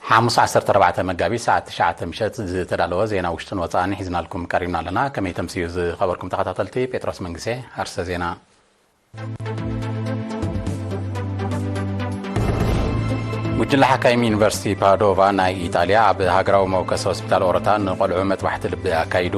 ሓሙስ ዓሰርተ ኣርባዕተ መጋቢት ሰዓት ትሽዓተ ምሸት ዝተዳለወ ዜና ውሽጥን ወጻእን ሒዝናልኩም ቀሪብና ኣለና። ከመይ ተምስዩ ዝኸበርኩም ተኸታተልቲ? ጴጥሮስ መንግሴ። ኣርሰ ዜና። ጉጅለ ሓካይም ዩኒቨርሲቲ ፓዶቫ ናይ ኢጣልያ ኣብ ሃገራዊ መወከሲ ሆስፒታል ኦሮታ ንቆልዑ መጥባሕቲ ልቢ ኣካይዱ።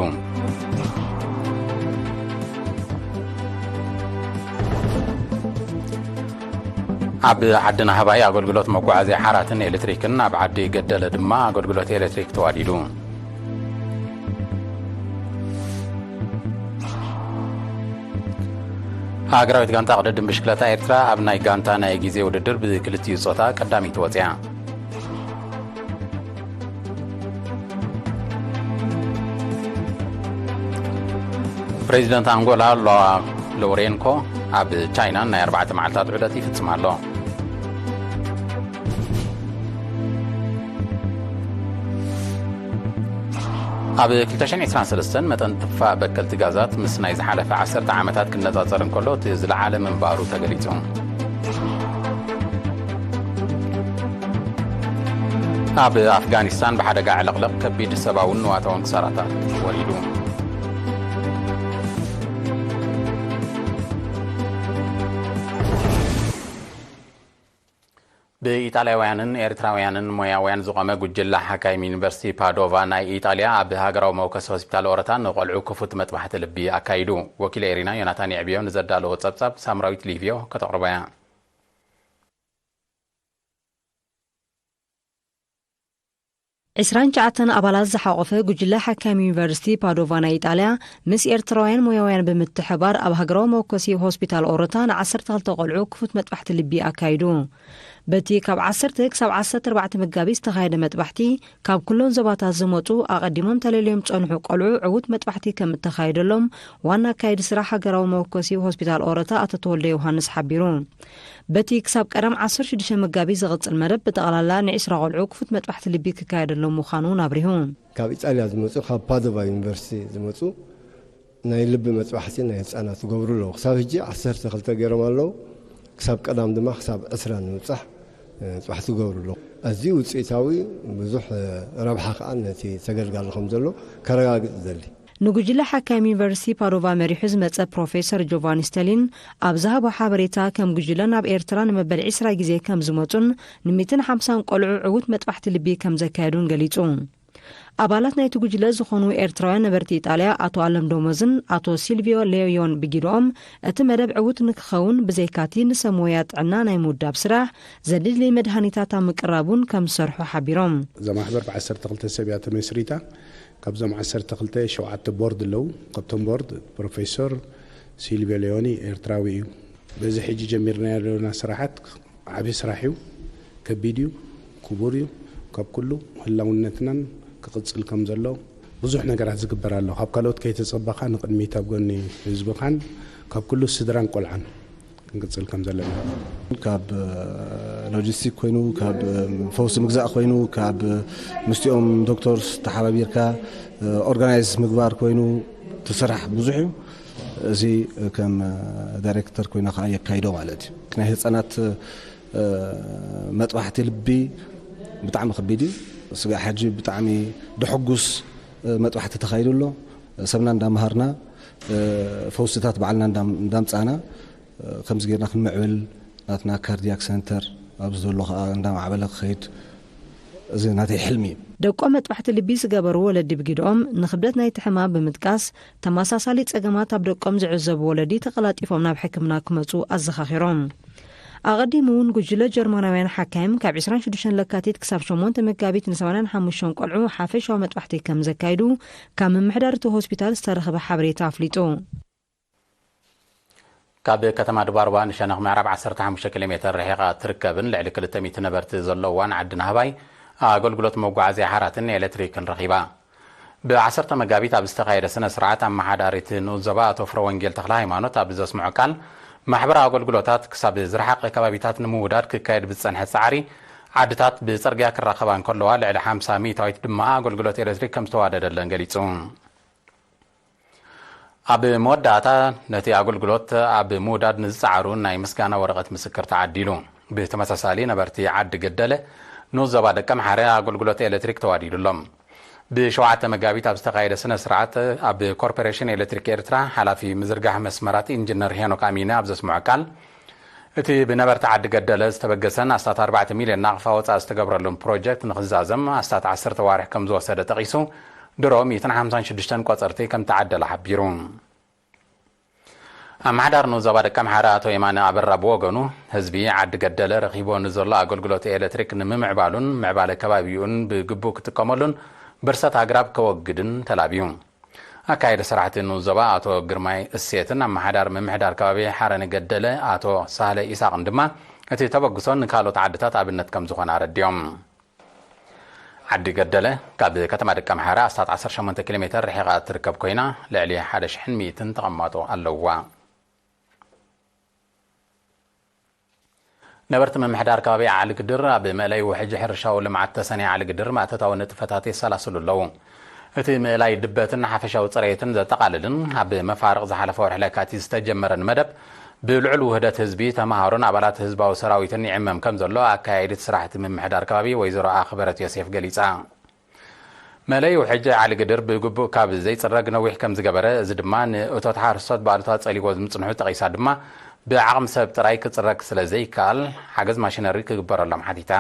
ኣብ ዓዲ ናህባይ ኣገልግሎት መጓዓዝያ ሓራትን ኤሌክትሪክን፣ ኣብ ዓዲ ገደለ ድማ ኣገልግሎት ኤሌክትሪክ ተዋዲዱ። ሃገራዊት ጋንታ ቅድድም ብሽክለታ ኤርትራ ኣብ ናይ ጋንታ ናይ ግዜ ውድድር ብክልቲኡ ጾታ ቀዳመይቲ ወጽያ። ፕሬዚደንት ኣንጎላ ሉዋ ሎሬንኮ ኣብ ቻይና ናይ ኣርባዕተ መዓልታት ዑደት ይፍጽም ኣሎ። ኣብ ክልተ ሽሕን ዕስራን ሰለስተን መጠን ትፋእ በከልቲ ጋዛት ምስ ናይ ዝሓለፈ ዓሰርተ ዓመታት ክነጻጸር እንከሎ እቲ ዝለዓለ ምንባሩ ተገሊጹ። ኣብ ኣፍጋኒስታን ብሓደጋ ዕልቕልቕ ከቢድ ሰብኣውን ንዋታውን ክሳራታት ወሪዱ። ብኢጣልያውያንን ኤርትራውያንን ሞያውያን ዝቖመ ጉጅለ ሓካይም ዩኒቨርሲቲ ፓዶቫ ናይ ኢጣልያ ኣብ ሃገራዊ መወከሲ ሆስፒታል ኦረታ ንቖልዑ ክፉት መጥባሕቲ ልቢ ኣካይዱ። ወኪል ኤሪና ዮናታን የዕብዮ ንዘዳለዎ ጸብጻብ ሳምራዊት ሊቪዮ ከተቕርቦ እያ። ዕስራን ትሽዓተን ኣባላት ዝሓቖፈ ጉጅለ ሓካይም ዩኒቨርሲቲ ፓዶቫ ናይ ኢጣልያ ምስ ኤርትራውያን ሞያውያን ብምትሕባር ኣብ ሃገራዊ መወከሲ ሆስፒታል ኦሮታ ንዓሰርተ ክልተ ቆልዑ ክፉት መጥባሕቲ ልቢ ኣካይዱ። በቲ ካብ ዓሰርተ ክሳብ ዓሰርተ ኣርባዕተ መጋቢት ዝተኻየደ መጥባሕቲ ካብ ኩለን ዞባታት ዝመጹ ኣቐዲሞም ተለልዮም ዝጸንሑ ቆልዑ ዕዉት መጥባሕቲ ከም እተኻየደሎም ዋና ኣካያዲ ስራሕ ሃገራዊ መወከሲ ሆስፒታል ኦሮታ ኣቶ ተወልደ ዮሃንስ ሓቢሩ። በቲ ክሳብ ቀዳም ዓሰርተ ሽዱሽተ መጋቢት ዝቕጽል መደብ ብጠቕላላ ንዒስራ ቆልዑ ክፉት መጥባሕቲ ልቢ ክካየደሎም ምዃኑ እውን ኣብሪሁ። ካብ ኢጣልያ ዝመጹ፣ ካብ ፓዶቫ ዩኒቨርሲቲ ዝመጹ ናይ ልቢ መጥባሕቲ ናይ ህጻናት ዝገብሩ ኣለዉ። ክሳብ ሕጂ ዓሰርተ ክልተ ገይሮም ኣለዉ። ክሳብ ቀዳም ድማ ክሳብ ዕስራ ንምብጻሕ፣ እ፣ መጥባሕቲ ዝገብሩ ኣለዉ። ኣዝዩ ውጽኢታዊ፣ ብዙሕ፣ እ፣ ረብሓ ከኣ ነቲ ተገልጋሊ ከም ዘሎ ከረጋግጽ እደሊ። ንጉጅለ ሓካይም ዩኒቨርሲቲ ፓዶቫ መሪሑ ዝመጸ ፕሮፌሰር ጆቫኒ ስተሊን ኣብ ዝሃቦ ሓበሬታ፣ ከም ጉጅለ ናብ ኤርትራ ንመበል ዕስራ ግዜ ከም ዝመጹን ንሚእትን ሓምሳን ቆልዑ ዕዉት መጥባሕቲ ልቢ ከም ዘካየዱን ገሊጹ። ኣባላት ናይቲ ጉጅለ ዝኾኑ ኤርትራውያን ነበርቲ ኢጣልያ ኣቶ ኣለም ዶሞዝን ኣቶ ሲልቪዮ ሌዮን ብጊድኦም፣ እቲ መደብ ዕዉት ንክኸውን ብዘይካቲ ንሰብ ሞያ ጥዕና ናይ ምውዳብ ስራሕ፣ ዘድሊ መድሃኒታት ኣብ ምቅራብ እውን ከም ዝሰርሑ ሓቢሮም። እዛ ማሕበር ብዓሰርተ ክልተ ሰብ እያ ተመስሪታ። ካብዞም ዓሰርተ ክልተ ሸውዓተ ቦርድ ኣለዉ። ካብቶም ቦርድ ፕሮፌሰር ሲልቪዮ ሌዮኒ ኤርትራዊ እዩ። በዚ ሕጂ ጀሚርናዮ ዘለና ስራሓት ዓቢ ስራሕ እዩ። ከቢድ እዩ። ክቡር እዩ። ካብ ኩሉ ህላውነትናን ክቕጽል ከም ዘሎ ብዙሕ ነገራት ዝግበር ኣሎ። ካብ ካልኦት ከይተጸበኻ ንቕድሚት ኣብ ጎኒ ህዝብኻን ካብ ኩሉ ስድራን ቆልዓን ክንቅጽል ከም ዘለና። ካብ፣ እ፣ ሎጂስቲክ ኮይኑ፣ ካብ፣ እ፣ ፈውሲ ምግዛእ ኮይኑ፣ ካብ፣ እ፣ ምስቲኦም ዶክተርስ ተሓባቢርካ፣ እ፣ ኦርጋናይዝ ምግባር ኮይኑ፣ እቲ ስራሕ ብዙሕ እዩ። እዚ ከም፣ እ፣ ዳይሬክተር ኮይና ከዓ የካይዶ ማለት እዩ። ናይ ህፃናት፣ እ፣ መጥባሕቲ ልቢ ብጣዕሚ ከቢድ እዩ። ስጋዕ ሕጂ ብጣዕሚ ደሕጉስ፣ እ፣ መጥባሕቲ ተኻይዱ ኣሎ። ሰብና እንዳምሃርና፣ እ፣ ፈውስታት ባዕልና እንዳም-፣ እንዳምፃእና፣ እ፣ ከምዚ ጌርና ክንምዕብል ናትና ካርዲያክ ሰንተር ኣብዚ ዘሎ ከዓ እንዳማዕበለ ክኸይድ እዚ ናተይ ሕልሚ እዩ። ደቆም መጥባሕቲ ልቢ ዝገበሩ ወለዲ ብጊድኦም ንክብደት ናይቲ ሕማም ብምጥቃስ፣ ተመሳሳሊ ጸገማት ኣብ ደቆም ዝዕዘቡ ወለዲ ተቐላጢፎም ናብ ሕክምና ክመጹ ኣዘኻኺሮም። ኣቐዲሙ እውን ጉጅለ ጀርመናውያን ሓካይም ካብ ዕስራን ሽዱሽተን ለካቲት ክሳብ ሸሞንተ መጋቢት ን ሰማንያን ሓሙሽተን ቆልዑ ሓፈሻዊ መጥባሕቲ ከም ዘካይዱ ካብ ምምሕዳር እቲ ሆስፒታል ዝተረኸበ ሓበሬታ ኣፍሊጡ። ካብ ከተማ ድባርዋ ንሸነኽ ምዕራብ ዓሰርተ ሓሙሽተ ኪሎ ሜተር ርሒቓ ትርከብን ልዕሊ ክልተ ሚእቲ ነበርቲ ዘለዋን ዓዲ ናህባይ ኣገልግሎት መጓዓዝያ ሓራትን ኤሌክትሪክን ረኺባ። ብ ዓሰርተ መጋቢት ኣብ ዝተኻየደ ስነ ስርዓት ኣመሓዳሪ እቲ ንኡስ ዞባ ኣቶ ፍረወንጌል ተኽለ ሃይማኖት ኣብ ዘስምዖ ቃል፣ ማሕበራዊ ኣገልግሎታት ክሳብ ዝረሓቐ ከባቢታት ንምውዳድ ክካየድ ብዝጸንሐ ጻዕሪ፣ ዓድታት ብጽርግያ ክራኸባ እንከለዋ፣ ልዕሊ ሓምሳ ሚእታዊት ድማ ኣገልግሎት ኤሌክትሪክ ከም ዝተዋደደለን ገሊጹ። ኣብ መወዳእታ፣ ነቲ ኣገልግሎት ኣብ ምውዳድ ንዝጸዓሩ ናይ ምስጋና ወረቐት ምስክር ተዓዲሉ። ብተመሳሳሊ፣ ነበርቲ ዓዲ ገደለ ንኡስ ዞባ ደቀምሓረ ኣገልግሎት ኤሌክትሪክ ተዋዲዱ ኣሎ። ብ7 መጋቢት ኣብ ዝተኻየደ ስነ ስርዓት፣ ኣብ ኮርፖሬሽን ኤሌክትሪክ ኤርትራ ሓላፊ ምዝርጋሕ መስመራት ኢንጂነር ሄኖክ ኣሚነ ኣብ ዘስምዖ ቃል፣ እቲ ብነበርቲ ዓዲ ገደለ ዝተበገሰን ኣስታት ኣርባዕተ ሚልዮን ናቕፋ ወጻኢ ዝተገብረሉን ፕሮጀክት ንኽዛዘም ኣስታት ዓሰርተ ዋርሕ ከም ዝወሰደ ጠቒሱ፣ ድሮ ሚእትን ሓምሳን ሽዱሽተን ቆጸርቲ ከም ተዓደለ ሓቢሩ። ኣመሓዳሪ ንኡስ ዞባ ደቀምሓረ ኣቶ የማነ ኣበራ ብወገኑ፣ ህዝቢ ዓዲ ገደለ ረኺቦ ንዘሎ ኣገልግሎት ኤሌክትሪክ ንምምዕባሉን ምዕባለ ከባቢኡን ብግቡእ ክጥቀመሉን ብርሰት ኣግራብ ከወግድን ተላብዩ። ኣካየዲ ስራሕቲ ንኡስ ዞባ ኣቶ ግርማይ እሴትን ኣመሓዳሪ ምምሕዳር ከባቢ ሓረኒ ገደለ ኣቶ ሳህለ ኢሳቕን ድማ፣ እቲ ተበግሶ ንካልኦት ዓድታት ኣብነት ከም ዝኾነ ኣረዲኦም። ዓዲ ገደለ ካብ ከተማ ደቀምሓረ ኣስታት ዓሰርተ ሸሞንተ ኪሎ ሜተር ርሒቓ እትርከብ ኮይና፣ ልዕሊ ሓደ ሽሕን ሚእትን ተቐማጦ ኣለውዋ። ነበርቲ ምምሕዳር ከባቢ ዓሊ ግድር ኣብ መእለይ ውሕጅ ሕርሻዊ ልምዓት ተሰነይ ዓሊ ግድር ማእተታዊ ንጥፈታት የሰላስሉ ኣለዉ። እቲ ምእላይ ድበትን ሓፈሻዊ ጽሬትን ዘጠቓልልን ኣብ መፋርቕ ዝሓለፈ ወርሒ ለካቲት ዝተጀመረን መደብ፣ ብልዑል ውህደት ህዝቢ፣ ተመሃሮን ኣባላት ህዝባዊ ሰራዊትን ይዕመም ከም ዘሎ ኣካያዲት ስራሕቲ ምምሕዳር ከባቢ ወይዘሮ ኣኽበረት ዮሴፍ ገሊጻ። መእለይ ውሕጅ ዓሊ ግድር ብግቡእ ካብ ዘይጽረግ ነዊሕ ከም ዝገበረ፣ እዚ ድማ ንእቶት ሓረስቶት ብኣሉታ ጸሊዎ ምጽንሑ ጠቒሳ ድማ፣ ብዓቕሚ ሰብ ጥራይ ክጽረግ ስለ ዘይከኣል፣ ሓገዝ ማሽነሪ ክግበረሎም ሓቲታ።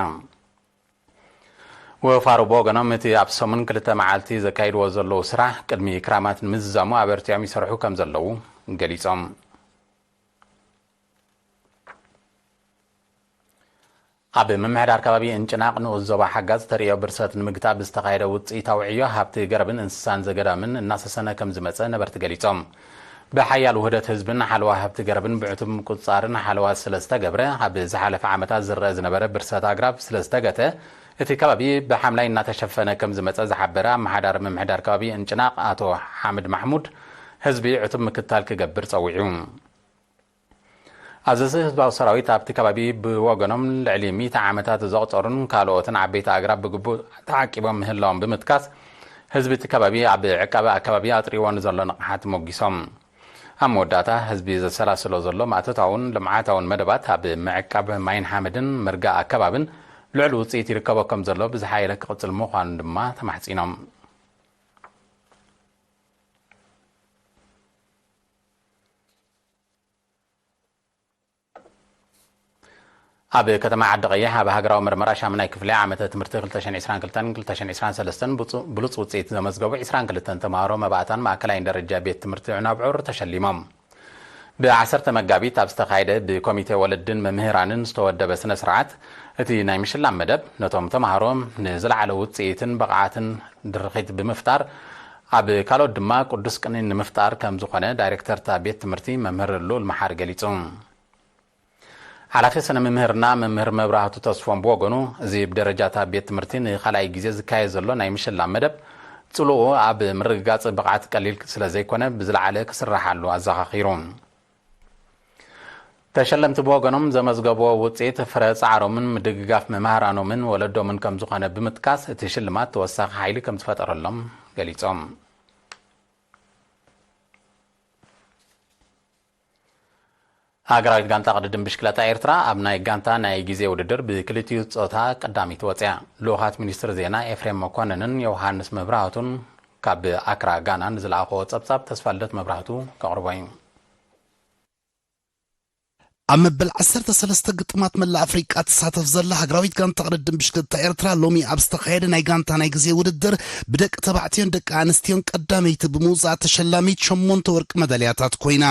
ወፋሩ ብወገኖም፣ እቲ ኣብ ሰሙን ክልተ መዓልቲ ዘካይድዎ ዘለዉ ስራሕ፣ ቅድሚ ክራማት ንምዝዛሙ ኣበርቲዖም ይሰርሑ ከም ዘለዉ ገሊጾም። ኣብ ምምሕዳር ከባቢ እንጭናቕ ንኡስ ዞባ ሓጋዝ ተርእዮ ብርሰት ንምግታእ ብዝተኻየደ ውጽኢታዊ ዕዮ፣ ሃብቲ ገረብን እንስሳን ዘገዳምን እናሰሰነ ከም ዝመጸ ነበርቲ ገሊጾም። ብሓያል ውህደት ህዝብን ሓለዋ ሃብቲ ገረብን ብዕቱብ ምቁጽጻርን ሓለዋ ስለ ዝተገብረ፣ ኣብ ዝሓለፈ ዓመታት ዝረአ ዝነበረ ብርሰት ኣግራብ ስለ ዝተገተ፣ እቲ ከባቢ ብሓምላይ እናተሸፈነ ከም ዝመጸ ዝሓበረ ኣመሓዳሪ ምምሕዳር ከባቢ እንጭናቕ ኣቶ ሓምድ ማሕሙድ፣ ህዝቢ ዕቱብ ምክትታል ክገብር ጸዊዑ። ኣዘዝቲ ህዝባዊ ሰራዊት ኣብቲ ከባቢ ብወገኖም፣ ልዕሊ ሚእቲ ዓመታት ዘቑጸሩን ካልኦትን ዓበይቲ ኣግራብ ብግቡእ ተዓቂቦም ምህላዎም ብምጥቃስ፣ ህዝቢ እቲ ከባቢ ኣብ ዕቃበ ኣከባቢ ኣጥሪዎ ንዘሎ ንቕሓት ሞጊሶም። ኣብ መወዳእታ፣ ህዝቢ ዘሰላስሎ ዘሎ ማእቶታውን ልምዓታውን መደባት ኣብ ምዕቃብ ማይን ሓመድን ምርጋእ ኣከባብን ልዑል ውጽኢት ይርከቦ ከም ዘሎ ብዝሓየለ ክቕጽል ምዃኑ ድማ ተማሕጺኖም። ኣብ ከተማ ዓዲ ቀይሕ ኣብ ሃገራዊ መርመራ ሻምናይ ክፍሊ ዓመተ ትምህርቲ ክልተ ሽሕን ዕስራን ክልተን ክልተ ሽሕን ዕስራን ሰለስተን ብፁ-፣ ብሉጽ ውጽኢት ዘመዝገቡ ዕስራን ክልተን ተምሃሮ መባእታን ማእከላይን ደረጃ ቤት ትምህርቲ ዕናብዑር ተሸሊሞም። ብ10 መጋቢት ኣብ ዝተኻየደ ብኮሚቴ ወለድን መምህራንን ዝተወደበ ስነ ስርዓት፣ እቲ ናይ ምሽላም መደብ ነቶም ተምሃሮ ንዝለዓለ ውጽኢትን ብቕዓትን ድርኺት ብምፍጣር፣ ኣብ ካልኦት ድማ ቅዱስ ቅንኢ ንምፍጣር ከም ዝኾነ ዳይሬክተር እታ ቤት ትምህርቲ መምህር ልኡል መሓሪ ገሊጹ። ሓላፊ ስነ ምምህርና መምህር መብራህቱ ተስፎም ብወገኑ፣ እዚ ብደረጃ እታ ቤት ትምህርቲ ንኻልኣይ ግዜ ዝካየድ ዘሎ ናይ ምሽላም መደብ፣ ጽልኡ ኣብ ምርግጋጽ ብቕዓት ቀሊል ስለ ዘይኮነ፣ ብዝለዓለ ክስራሓሉ ኣዘኻኺሩ። ተሸለምቲ ብወገኖም ዘመዝገብዎ ውጽኢት ፍረ ጻዕሮምን ምድግጋፍ መምህራኖምን ወለዶምን ከም ዝኾነ ብምጥቃስ፣ እቲ ሽልማት ተወሳኺ ሓይሊ ከም ዝፈጠረሎም ገሊጾም። ሃገራዊት ጋንታ ቅድድም ብሽክለታ ኤርትራ ኣብ ናይ ጋንታ ናይ ግዜ ውድድር ብክልቲኡ ጾታ ቀዳመይቲ ወጽያ። ልኡኻት ሚኒስትር ዜና ኤፍሬም መኮንንን ዮሃንስ መብራህቱን ካብ ኣክራ ጋና ንዝለኣኽዎ ጸብጻብ ተስፋልደት መብራህቱ ከቕርቦ እዩ። ኣብ መበል ዓሰርተ ሰለስተ ግጥማት መላእ ኣፍሪቃ ትሳተፍ ዘላ ሃገራዊት ጋንታ ቅድድም ብሽክለታ ኤርትራ ሎሚ ኣብ ዝተኻየደ ናይ ጋንታ ናይ ግዜ ውድድር ብደቂ ተባዕትዮን ደቂ ኣንስትዮን ቀዳመይቲ ብምውጻእ ተሸላሚት ሸሞንተ ወርቂ መዳልያታት ኮይና።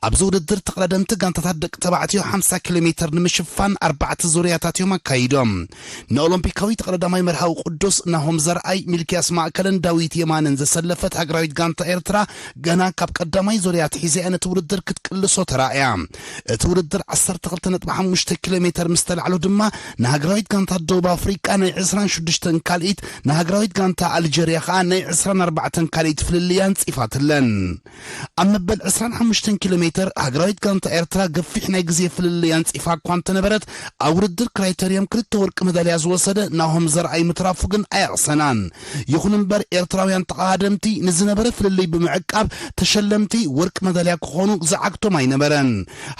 ኣብዚ ውድድር ተቐዳደምቲ ጋንታታት ደቂ ተባዕትዮ ሓምሳ ኪሎ ሜተር ንምሽፋን ኣርባዕተ ዙርያታት እዮም ኣካይዶም። ንኦሎምፒካዊ ተቐዳዳማይ መርሃዊ ቅዱስ ናሆም ዘርኣይ፣ ሚልክያስ ማእከልን ዳዊት የማንን ዘሰለፈት ሃገራዊት ጋንታ ኤርትራ ገና ካብ ቀዳማይ ዙርያ ኣትሒዛ እያ ነቲ ውድድር ክትቅልሶ ተራእያ። እቲ ውድድር ዓሰርተ ክልተ ነጥቢ ሓሙሽተ ኪሎ ሜተር ምስ ተላዕሎ ድማ ንሃገራዊት ጋንታ ደቡብ ኣፍሪቃ ናይ ዕስራን ሽዱሽተን ካልኢት፣ ንሃገራዊት ጋንታ ኣልጀርያ ከኣ ናይ ዕስራን ኣርባዕተን ካልኢት ፍልልይ ኣንጺፋትለን። ኣብ መበል ዕስራን ሓሙሽተን ኪሎ ሜተር ሃገራዊት ጋንታ ኤርትራ ገፊሕ ናይ ግዜ ፍልልይ ኣንጺፋ እኳ እንተነበረት፣ ኣብ ውድድር ክራይተርዮም ክልተ ወርቂ መዳልያ ዝወሰደ ናሆም ዘርኣይ ምትራፉ ግን ኣየቕሰናን። ይኹን እምበር፣ ኤርትራውያን ተቐዳደምቲ ንዝነበረ ፍልልይ ብምዕቃብ፣ ተሸለምቲ ወርቂ መዳልያ ክኾኑ ዝዓግቶም ኣይነበረን።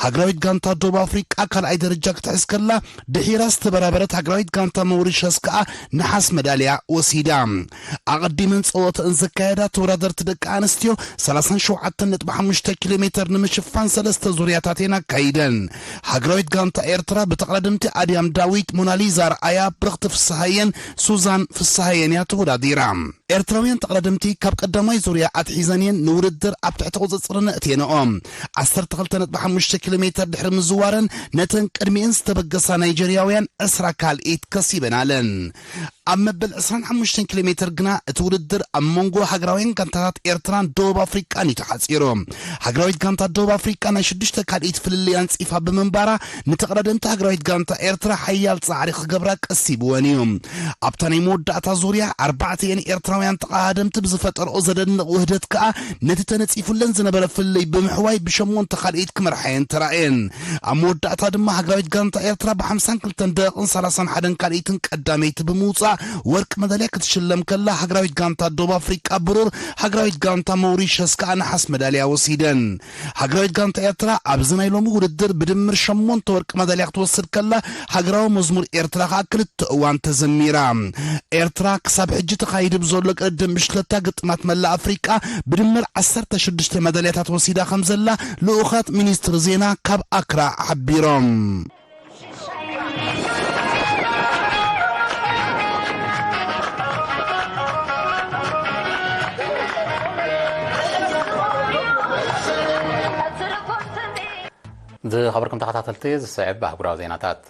ሃገራዊት ሃገራዊት ጋንታ ደቡብ ኣፍሪቃ ካልኣይ ደረጃ ክትሕዝ ከላ፣ ድሒራ ዝተበራበረት ሃገራዊት ጋንታ ሞሪሸስ ከኣ ነሓስ መዳልያ ወሲዳ። ኣቐዲመን ጸወተአን ዘካየዳ ተወዳደርቲ ደቂ ኣንስትዮ፣ ሰላሳን ሸውዓተን ነጥቢ ሓሙሽተ ኪሎ ሜተር ንምሽፋን ሰለስተ ዙርያታት እየን ኣካይደን። ሃገራዊት ጋንታ ኤርትራ ብተቐዳደምቲ ኣድያም ዳዊት፣ ሞናሊዛ ኣርኣያ፣ ብርኽቲ ፍስሃየን ሱዛን ፍስሃየን እያ ተወዳዲራ። ኤርትራውያን ተቐዳደምቲ ካብ ቀዳማይ ዙርያ ኣትሒዘን እየን ንውድድር ኣብ ትሕቲ ቁጽጽር ነእትየንኦ። ዓሰርተ ክልተ ነጥቢ ሓሙሽተ ኪሎ ሜተር ድሕሪ ምዝዋረን፣ ነተን ቅድሚኤን ዝተበገሳ ናይጀርያውያን ዕስራ ካልኢት ከሲበናለን። ኣብ መበል ዕስራን ሓሙሽተን ኪሎ ሜተር ግና እቲ ውድድር ኣብ መንጎ ሃገራውያን ጋንታታት ኤርትራን ደቡብ ኣፍሪቃን እዩ ተሓጺሩ። ሃገራዊት ጋንታ ደቡብ ኣፍሪቃ ናይ ሽዱሽተ ካልኢት ፍልልይ ኣንጺፋ ብምንባራ፣ ንተቐዳደምቲ ሃገራዊት ጋንታ ኤርትራ ሓያል ጻዕሪ ክገብራ ቀሲብወን እዩ። ኣብታ ናይ መወዳእታ ዙርያ፣ ኣርባዕተ እየን ኤርትራውያን ተቐዳደምቲ ብዝፈጠርኦ ዘደንቕ ውህደት ከኣ፣ ነቲ ተነጺፉለን ዝነበረ ፍልልይ ብምሕዋይ ብሸሞንተ ካልኢት ክመርሓየን ተራእየን። ኣብ መወዳእታ ድማ ሃገራዊት ጋንታ ኤርትራ ብሓምሳን ክልተን ደቂቕን ሰላሳን ሓደን ካልኢትን ቀዳመይቲ ብምውጻእ ወርቂ መዳልያ ክትሽለም ከላ፣ ሃገራዊት ጋንታ ደቡብ ኣፍሪቃ ብሩር፣ ሃገራዊት ጋንታ ሞሪሸስ ከኣ ነሓስ መዳልያ ወሲደን። ሃገራዊት ጋንታ ኤርትራ ኣብዚ ናይ ሎሚ ውድድር ብድምር ሸሞንተ ወርቂ መዳልያ ክትወስድ ከላ፣ ሃገራዊ መዝሙር ኤርትራ ከኣ ክልተ እዋን ተዘሚራ። ኤርትራ ክሳብ ሕጂ ተኻይዱ ብዘሎ ቅድድም ብሽክለታ ግጥማት መላእ ኣፍሪቃ ብድምር ዓሰርተ ሽዱሽተ መዳልያታት ወሲዳ ከም ዘላ ልኡኻት ሚኒስትሪ ዜና ካብ ኣክራ ሓቢሮም። ዝኸበርኩም ተኸታተልቲ፣ ዝስዕብ ኣህጉራዊ ዜናታት።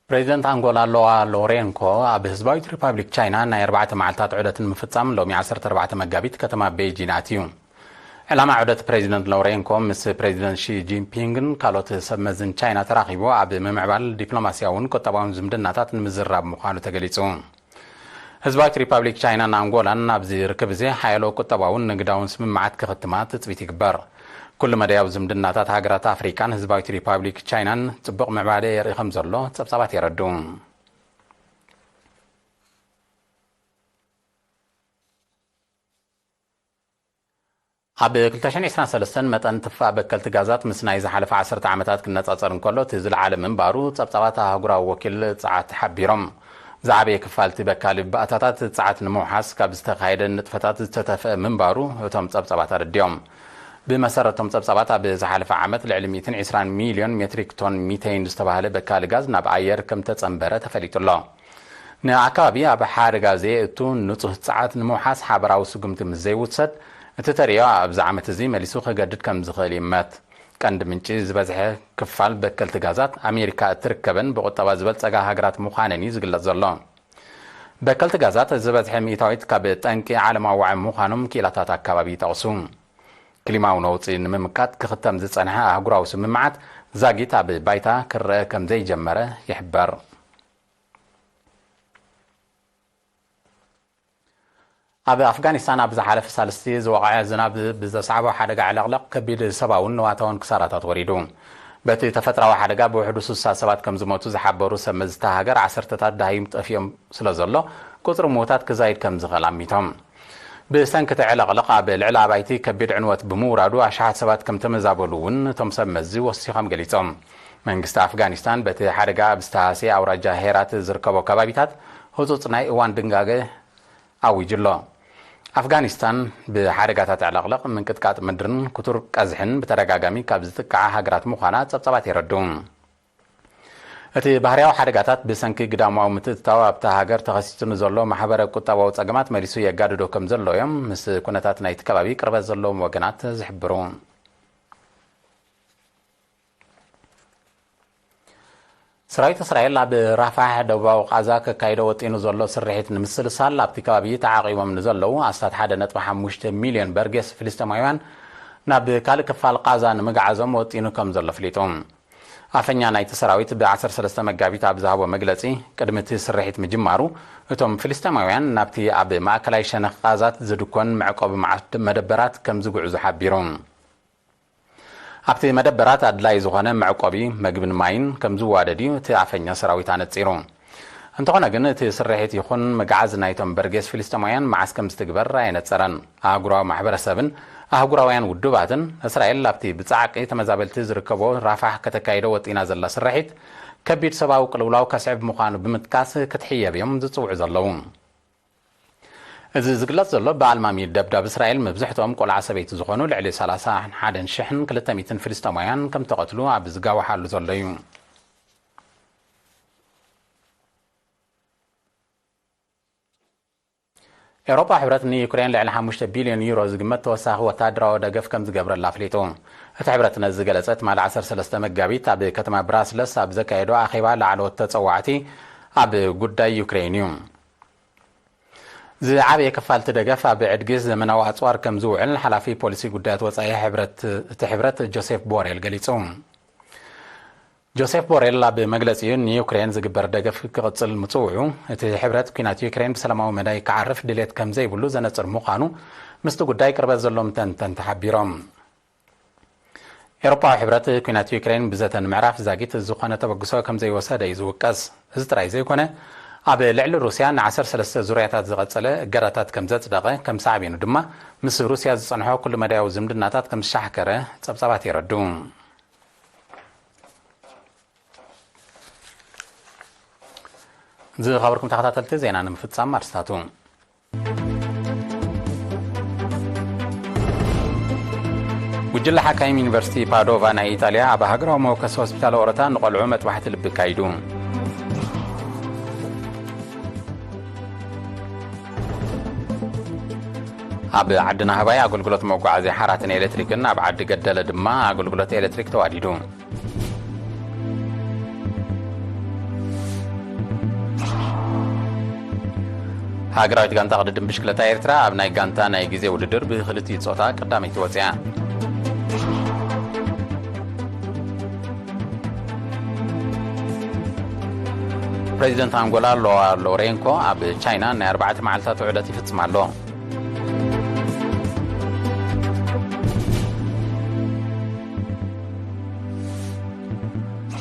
ፕሬዚደንት ኣንጎላ ሎዋ ሎሬንኮ ኣብ ህዝባዊት ሪፓብሊክ ቻይና ናይ ኣርባዕተ መዓልታት ዑደት ንምፍጻም ሎሚ ዓሰርተ ኣርባዕተ መጋቢት ከተማ ቤይጂን ኣትዩ። ዕላማ ዑደት ፕሬዚደንት ሎሬንኮ ምስ ፕሬዚደንት ሺ ጂንፒንግን ካልኦት ሰብ መዝን ቻይና ተራኺቡ ኣብ ምምዕባል ዲፕሎማስያውን ቁጠባውን ዝምድናታት ንምዝራብ ምዃኑ ተገሊጹ። ህዝባዊት ሪፓብሊክ ቻይናን ኣንጎላን ኣብዚ ርክብ እዚ ሓያሎ ቁጠባውን ንግዳውን ስምምዓት ክኽትማ ትጽቢት ይግበር። ኩሉ መዳያዊ ዝምድናታት ሃገራት ኣፍሪቃን ህዝባዊት ሪፓብሊክ ቻይናን ጽቡቕ ምዕባለ የርኢ ከም ዘሎ ጸብጻባት የረድኡ። ኣብ ክልተ ሽሕን ዕስራን ሰለስተን መጠን ትፋእ በከልቲ ጋዛት ምስ ናይ ዝሓለፈ ዓሰርተ ዓመታት ክነጻጸር እንከሎ፣ እቲ ዝለዓለ ምንባሩ ጸብጻባት ኣህጉራዊ ወኪል ጸዓት ሓቢሮም። ዝዓበየ ክፋል እቲ በካሊ ባእታታት ጸዓት ንምውሓስ ካብ ዝተኻየደ ንጥፈታት ዝተተፍአ ምንባሩ እቶም ጸብጻባት ኣረዲኦም። ብመሰረቶም ጸብጻባት፣ ኣብ ዝሓለፈ ዓመት ልዕሊ ሚእትን ዕስራን ሚልዮን ሜትሪክ ቶን ሚተይን ዝተባህለ በካሊ ጋዝ ናብ ኣየር ከም ተጸንበረ ተፈሊጡ ኣሎ። ንኣከባቢ ኣብ ሓደጋ ዘየእቱ ንጹህ ጸዓት ንምውሓስ ሓበራዊ ስጉምቲ ምስ ዘይውሰድ፣ እቲ ተርእዮ ኣብዚ ዓመት እዚ መሊሱ ክገድድ ከም ዝኽእል ይእመት። ቀንዲ ምንጪ ዝበዝሐ ክፋል በከልቲ ጋዛት ኣሜሪካ እትርከበን ብቁጠባ ዝበልጸጋ ሃገራት ምዃነን እዩ ዝግለጽ ዘሎ። በከልቲ ጋዛት ዝበዝሐ ሚእታዊት ካብ ጠንቂ ዓለማዊ ዋዒ ምዃኖም ክኢላታት ኣከባቢ ይጠቕሱ። ክሊማዊ ነውጺ ንምምካት ክኽተም ዝጸንሐ ኣህጉራዊ ስምምዓት ዛጊት ኣብ ባይታ ክረአ ከም ዘይጀመረ ይሕበር። ኣብ ኣፍጋኒስታን ኣብ ዝሓለፈ ሳልስቲ ዝወቕዐ ዝናብ ብዘስዓቦ ሓደጋ ዕለቕለቕ ከቢድ ሰብኣውን ንዋታውን ክሳራታት ወሪዱ። በቲ ተፈጥራዊ ሓደጋ ብውሕዱ ስሳ ሰባት ከም ዝሞቱ ዝሓበሩ ሰብ መዚ እታ ሃገር፣ ዓሰርተታት ደሃዩ ጠፊኦም ስለ ዘሎ፣ ቁጽሪ ምዉታት ክዛይድ ከም ዝኽእል ኣሚቶም። ብሰንኪ እቲ ዕለቕለቕ ኣብ ልዕሊ ኣባይቲ ከቢድ ዕንወት ብምውራዱ፣ ኣሽሓት ሰባት ከም ተመዛበሉ እውን እቶም ሰብ መዚ ወሲኾም ገሊጾም። መንግስቲ ኣፍጋኒስታን በቲ ሓደጋ ኣብ ዝተሃስየ ኣውራጃ ሄራት ዝርከቦ ከባቢታት ህጹጽ ናይ እዋን ድንጋገ ኣዊጁ ኣሎ። ኣፍጋኒስታን ብሓደጋታት ዕለቕለቕ፣ ምንቅጥቃጥ ምድርን ክቱር ቀዝሕን ብተደጋጋሚ ካብ ዝጥቅዓ ሃገራት ምዃና ጸብጻባት የረድኡ። እቲ ባህርያዊ ሓደጋታት ብሰንኪ ግዳማዊ ምትእትታው ኣብታ ሃገር ተኸሲቱ ንዘሎ ማሕበረ ቁጠባዊ ጸገማት መሊሱ የጋድዶ ከም ዘሎ እዮም ምስ ኩነታት ናይቲ ከባቢ ቅርበት ዘለዎም ወገናት ዝሕብሩ። ሰራዊት እስራኤል ኣብ ራፋሕ ደቡባዊ ቃዛ ከካይዶ ወጢኑ ዘሎ ስርሒት ንምስልሳል ኣብቲ ከባቢ ተዓቒቦም ንዘለዉ ኣስታት ሓደ ነጥቢ ሓሙሽተ ሚልዮን በርጌስ ፍልስጤማውያን ናብ ካልእ ክፋል ቃዛ ንምግዓዞም ወጢኑ ከም ዘሎ ኣፍሊጡ። ኣፈኛ ናይቲ ሰራዊት ብ ዓሰርተ ሰለስተ መጋቢት ኣብ ዝሃቦ መግለጺ፣ ቅድሚ እቲ ስርሒት ምጅማሩ፣ እቶም ፍልስጤማውያን ናብቲ ኣብ ማእከላይ ሸነኽ ቃዛት ዝድኮን መዕቆቢ መዓት መደበራት ከም ዝጉዕዙ ሓቢሩ። ኣብቲ መደበራት ኣድላዪ ዝኾነ መዕቆቢ መግብን ማይን ከም ዝዋደድ እዩ እቲ ኣፈኛ ሰራዊት ኣነጺሩ። እንተኾነ ግን እቲ ስርሒት ይኹን ምግዓዝ ናይቶም በርጌስ ፍልስጤማውያን መዓስ ከም ዝትግበር ኣየነጸረን። ኣህጉራዊ ማሕበረሰብን ኣህጉራውያን ውድባትን እስራኤል ኣብቲ ብጻዕቂ ተመዛበልቲ ዝርከቦ ራፋሕ ከተካይዶ ወጢና ዘላ ስርሒት ከቢድ ሰብኣዊ ቅልውላው ከስዕብ ምዃኑ ብምጥቃስ ክትሕየብ እዮም ዝጽውዑ ዘለዉ። እዚ ዝግለጽ ዘሎ ብኣልማሚ ደብዳብ እስራኤል መብዝሕትኦም ቆልዓ ሰበይቲ ዝኾኑ ልዕሊ ሰላሳ ሓደን ሽሕን ክልተ ሚእትን ፍልስጤማውያን ከም ተቐትሉ ኣብ ዝጋወሓሉ ዘሎ እዩ። ኤውሮጳ ሕብረት ንዩክሬን ልዕሊ ሓሙሽተ ቢልዮን ዩሮ ዝግመት ተወሳኺ ወታደራዊ ደገፍ ከም ዝገብረላ ኣፍሊጡ። እቲ ሕብረት ነዚ ዝገለጸ ትማሊ ዓሰርተ ሰለስተ መጋቢት ኣብ ከተማ ብራስለስ ኣብ ዘካየዶ ኣኼባ ላዕለዎት ተጸዋዕቲ ኣብ ጉዳይ ዩክሬን እዩ። ዝዓበየ ክፋልቲ ደገፍ ኣብ ዕድጊ ዘመናዊ ኣጽዋር ከም ዝውዕል ሓላፊ ፖሊሲ ጉዳያት ወጻኢ ሕብረት፣ እቲ ሕብረት ጆሴፍ ቦሬል ገሊጹ። ጆሴፍ ቦሬል ኣብ መግለጺኡ ንዩክሬን ዝግበር ደገፍ ክቕጽል ምጽውዑ፣ እቲ ሕብረት ኲናት ዩክሬን ብሰላማዊ መዳይ ክዓርፍ ድሌት ከም ዘይብሉ ዘነጽር ምዃኑ ምስቲ ጉዳይ ቅርበት ዘሎም ተንተንቲ ሓቢሮም። ኤውሮፓዊ ሕብረት ኲናት ዩክሬን ብዘተ ንምዕራፍ ዛጊት ዝኾነ ተበግሶ ከም ዘይወሰደ እዩ ዝውቀስ። እዚ ጥራይ ዘይኮነ፣ ኣብ ልዕሊ ሩስያ ን ዓሰርተ ሰለስተ ዙርያታት ዝቐጸለ እገዳታት ከም ዘጽደቐ፣ ከም ሳዕቤኑ ድማ ምስ ሩስያ ዝጸንሖ ኩሉ መዳያዊ ዝምድናታት ከም ዝሻሕከረ ጸብጻባት የረድኡ። ዝኸበርኩም ተኸታተልቲ ዜና ንምፍጻም ኣርስታቱ። ጉጅለ ሓካይም ዩኒቨርሲቲ ፓዶቫ ናይ ኢጣልያ ኣብ ሃገራዊ መወከሲ ሆስፒታል ኦረታ ንቆልዑ መጥባሕቲ ልቢ ኣካይዱ። ኣብ ዓዲ ናህባይ ኣገልግሎት መጓዓዝያ ሓራትን ኤሌክትሪክን፣ ኣብ ዓዲ ገደለ ድማ ኣገልግሎት ኤሌክትሪክ ተዋዲዱ። ሃገራዊት ጋንታ ቅድድም ብሽክለታ ኤርትራ ኣብ ናይ ጋንታ ናይ ግዜ ውድድር ብክልቲኡ ጾታ ቀዳመይቲ ወጺኣ። ፕሬዚደንት ኣንጎላ ሎዋ ሎሬንኮ ኣብ ቻይና ናይ ኣርባዕተ መዓልታት ዑደት ይፍጽም ኣሎ።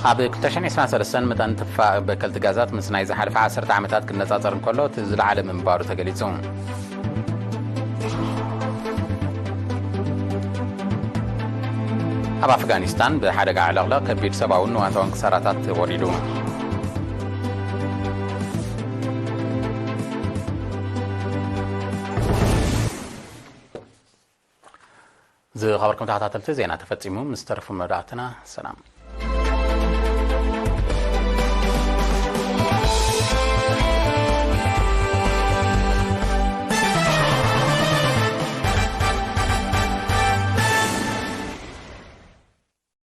ኣብ ክልተ ሽሕን ዕስራን ሰለስተን መጠን ትፋእ በከልቲ ጋዛት ምስ ናይ ዝሓለፈ ዓሰርተ ዓመታት ክነጻጸር እንከሎ፣ እቲ ዝለዓለ ምንባሩ ተገሊጹ። ኣብ ኣፍጋኒስታን ብሓደጋ ዕለቕለቕ ከቢድ ሰብኣውን ንዋታውን ክሳራታት ወሪዱ። ዝኸበርኩም ተኸታተልቲ፣ ዜና ተፈጺሙ። ምስ ተረፉ መወዳእትና ሰላም።